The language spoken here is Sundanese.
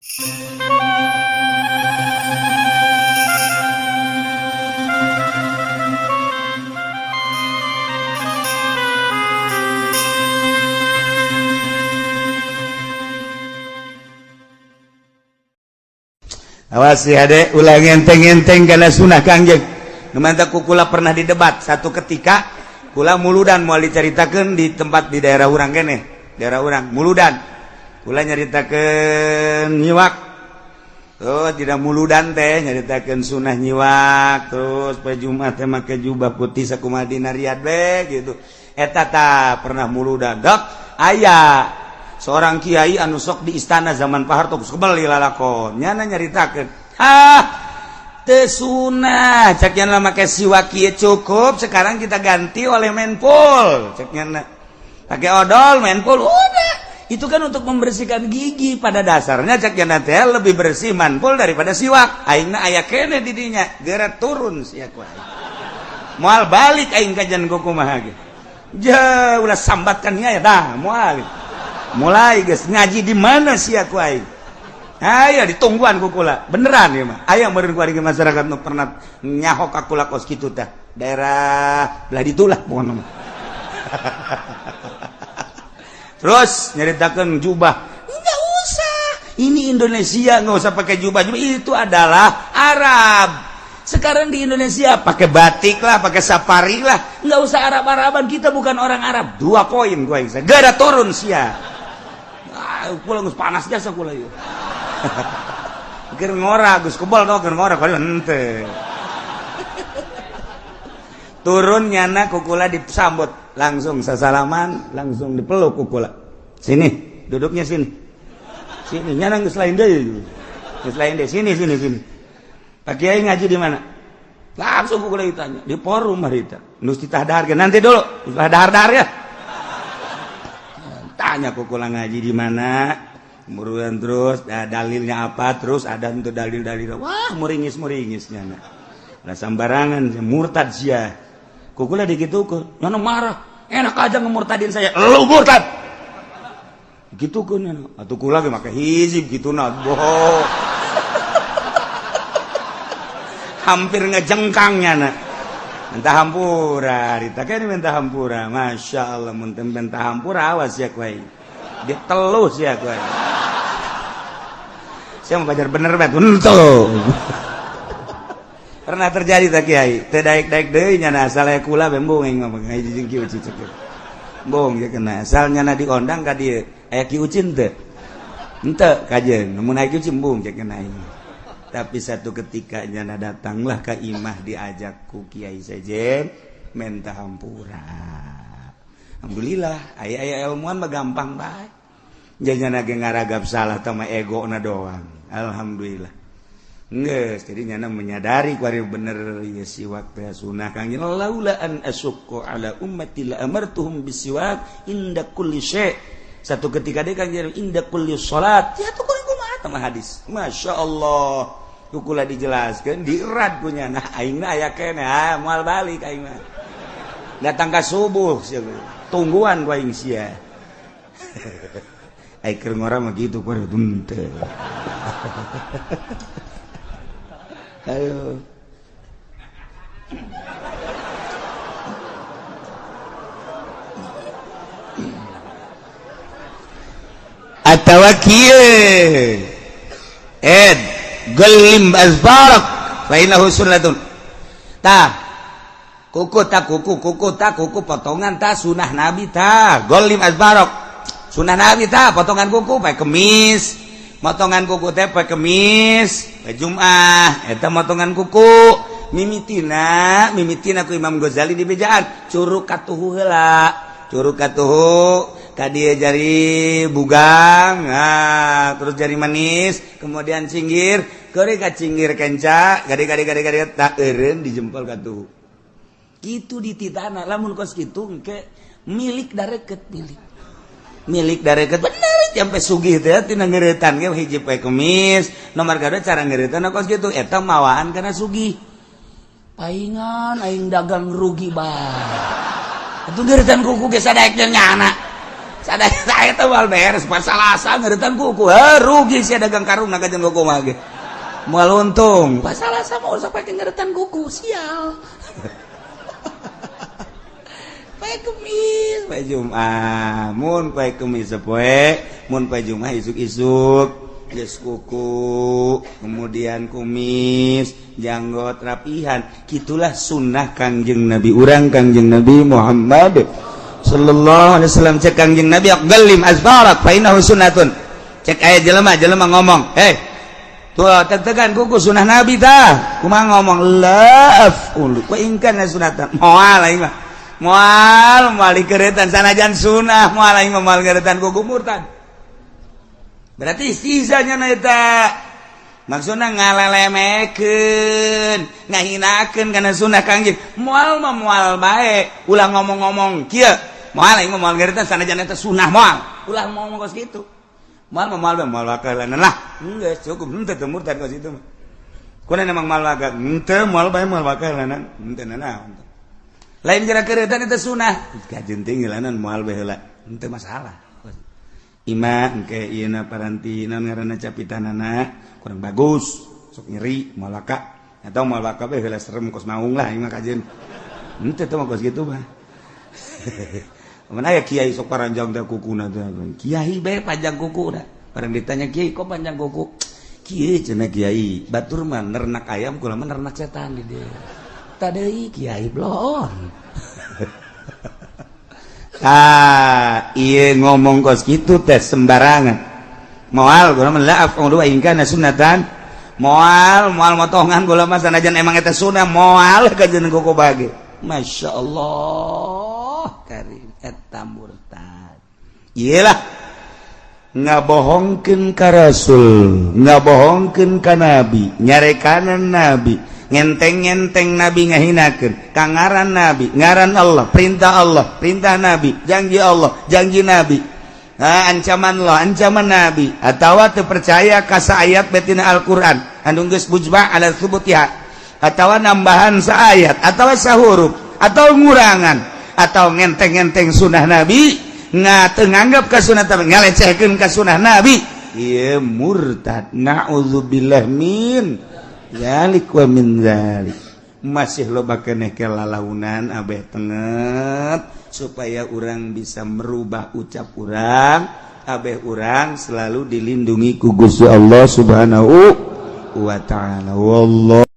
Awas ya dek, ulah ngenteng-ngenteng karena sunah Kangjeng. Nu matak ku kula pernah didebat satu ketika kula muludan, mau diceritakan di tempat di daerah urang kene, daerah urang muludan. Kula nyaritakeun nyiwak. Oh, tidak muludan teh nyaritakeun sunah nyiwak, terus poe Jumat teh make jubah putih sakumaha dina Riyadh be gitu. Eta ta pernah muludan. Dok, aya seorang kiai anu sok di istana zaman Pak Harto kebel lalakon nyana nyaritakeun, ah, teu sunah, cek nyana, make siwak kieu cukup, sekarang kita ganti oleh menpul, cek nyana, pakai odol menpul udah. Itu kan untuk membersihkan gigi pada dasarnya, cek nyana teh lebih bersih manpul daripada siwak. Aingna aya kene di dinya, geura turun sia ku aing, moal balik aing kajian kumaha ge. Ja ulah sambatkan ya dah, moal mulai guys ngaji di mana sih aku aing. Ayo ditungguan ku kula beneran ya mah. Aya meureun ku ari masyarakat nu pernah nyaho ka kula kos kitu tah, daerah belah ditulah pokona mah. Terus nyeritakan jubah, nggak usah, ini Indonesia, nggak usah pakai jubah. Jubah itu adalah Arab. Sekarang di Indonesia pakai batik lah, pakai safari lah, nggak usah Arab-Araban, kita bukan orang Arab. Dua poin gua yang gak ada turun sia. Ah, kula geus panas jasa kula ieu. Keur ngora geus kebal tau, keur ngora kali henteu. Turun nyana, kukula disambut langsung sasalaman, langsung dipeluk kukula. Sini, duduknya sini. Sini nyana geus lain deui. Geus lain deui, sini sini sini. Pak Kiai ngaji di mana? Langsung kukula ditanya, di forum harita. Nus ditah dahar, nanti dulu, ulah dahar-dahar ya. Tanya kukula ngaji di mana, kemudian terus ya, dalilnya apa, terus ada untuk dalil-dalil, wah, muringis muringisnya nah sambarangan murtad sia. Kukula digitu nyana marah, enak aja ngemurtadin saya, lu murtad gitu kan. Atau kula ge make hizib gitu, nah bohong, hampir ngejengkangnya. Nah, minta hampura Rita kan, minta hampura. Masya Allah, mun minta hampura, awas ya kuai, ditelus ya kuai. Saya mau belajar bener banget untuk pernah terjadi tak kiai teu daek-daek deui nyana, asal aya kula bembung aing mah ngaji jeung Ki Ucin, cek bong ya kena, asal nyana diondang ka dieu, aya Ki Ucin teu henteu kajeun, mun aya Ki Ucin bung, cek kena aing. Tapi satu ketika nyana datanglah ke imah, diajak ku Kiai Sejen minta hampura. Alhamdulillah, aya aya ilmuwan mah gampang bae janyana ge ngaragap salah sama ego na doang. Alhamdulillah. Geus, jadi nyana menyadari kuari bener ya siwak teh sunah Kang. Laula an asyqa ala ummati la amartuhum bisiwak inda kulli syai. Satu ketika dia kan inda kulli salat. Ya tuh kumaha mah hadis. Masya Allah. Kukula dijelaskan dierat punya, nah aing aya kene, ah, moal balik aing mah. Datang ka subuh sia, tungguan ku aing sia. Aing keur ngora mah gitu ku henteu. Ayo. Atawa kieu ed gelim azbarak fa innahu sunnatun. Tah kuku, tak kuku, kuku, tak kuku potongan, ta sunah Nabi, ta golim azbarak sunah Nabi, ta potongan kuku pakai kemis, motongan kuku teh pakai kemis, pakai Jumat eta motongan kuku. Mimitina mimitina ku Imam Ghazali di bejaan curug katuhu heula, curug katuhu ka dieu jari bugang, nah, terus jari manis, kemudian cinggir, keuri ka cinggir kenca, gade gade gade gade, tak eureun di jempol katuhu kitu dititana. Lamun kos kitu engke milik dareket, milik milik dareket bener sampai sugih teh tina ngeuretan ge hiji poe kemis, nomor kadua cara ngeuretan kos kitu, eta mawaan kana sugih. Paingan aing dagang rugi bae atuh, ngeuretan kuku ge sadaek jeung nyana. Sadaya saya teh moal beres pas Salasa ngeureutan kuku. Heuh, rugi sia dagang karung na kajeun kuku mah ge. Moal untung. Pas Salasa mah usah pake ngeureutan kuku, sial. Poe Kemis, poe Jumat, mun poe Kemis poe, mun poe Jumat isuk-isuk geus kuku, kemudian kumis, janggot rapihan. Gitulah sunnah Kangjeng Nabi urang, Kangjeng Nabi Muhammad sallallahu alaihi wasallam. Cek Kangjeng Nabi, "Qallim azfarak fa innahu sunnatun." Cek aya jelema jelema ngomong, "Eh, tuh tetegan kuku sunnah Nabi tah." Kumaha ngomong? "La af'ulu wa in kana sunnatan." Moal aing mah, moal, moal dikeretan sanajan sunnah, moal aing mah, moal ngeretan kuku. Murtad berarti sisanya na eta. Maksudna ngalelemekeun, ngahinakeun kana sunnah Kangjeng. Moal mah moal bae, ulah ngomong-ngomong kieu, "Moal aing mah, moal ngeretan sanajan eta sunnah, moal." Ulah ngomong kos kitu. Moal mah moal bae, moal bakalan lah, geus cukup. Henteu teu murtad kos itu mah. Kuna emang moal bakal henteu, moal bae, moal bakalan henteu nanaon. Lain gara keretan eta sunnah kajeun tinggilanan, moal bae heula, henteu masalah. Ima engke ieu na paranti naon ngaranna, capitanana kurang bagus, sok nyeri, moal laka atau moal baka bae heula, serem kos maung lah ieu mah kajeun. Henteu teh mah kos kitu mah. Mana aya kiai sok paranjang teh kukuna teh. Kiai bae panjang kuku dah. Barang ditanya, "Kiai, kok panjang kuku?" "Kieu," cenah kiai, "batur mah nernak ayam, kula mah nernak setan di dieu." Tadi kiai bloon. Ah, ieu ngomong kos kitu teh sembarangan. Moal kula mah, la af'ulu wa in kana sunnatan. Moal, moal motongan kula mah sanajan emang eta sunnah, moal kajeun kuku bage. Masya Allah karim, eta murtad. Iyalah, ngabohongkeun ka Rasul, ngabohongkeun ka Nabi, nyarekanan Nabi, ngenteng-ngenteng Nabi, ngahinakeun ka ngaran Nabi, ngaran Allah, perintah Allah, perintah Nabi, janji Allah, janji Nabi. Nah, ancaman Allah, ancaman Nabi, atawa teu percaya ka ayat betina Al-Qur'an anu geus mujma' ala tsubutiha, atawa nambahan saayat atawa sahuruf atau ngurangan, atau ngenteng-ngenteng sunnah Nabi, nggak nganggap ka sunnah tapi ngalecehkeun ka sunnah Nabi, ieu murtad. Naudzubillah min dzalik wa min dzalik. Masih loba keneh kelalaunan. Abeh tenget supaya orang bisa merubah ucap urang. Abeh urang selalu dilindungi ku Gusti Allah Subhanahu wa Ta'ala. Wallah.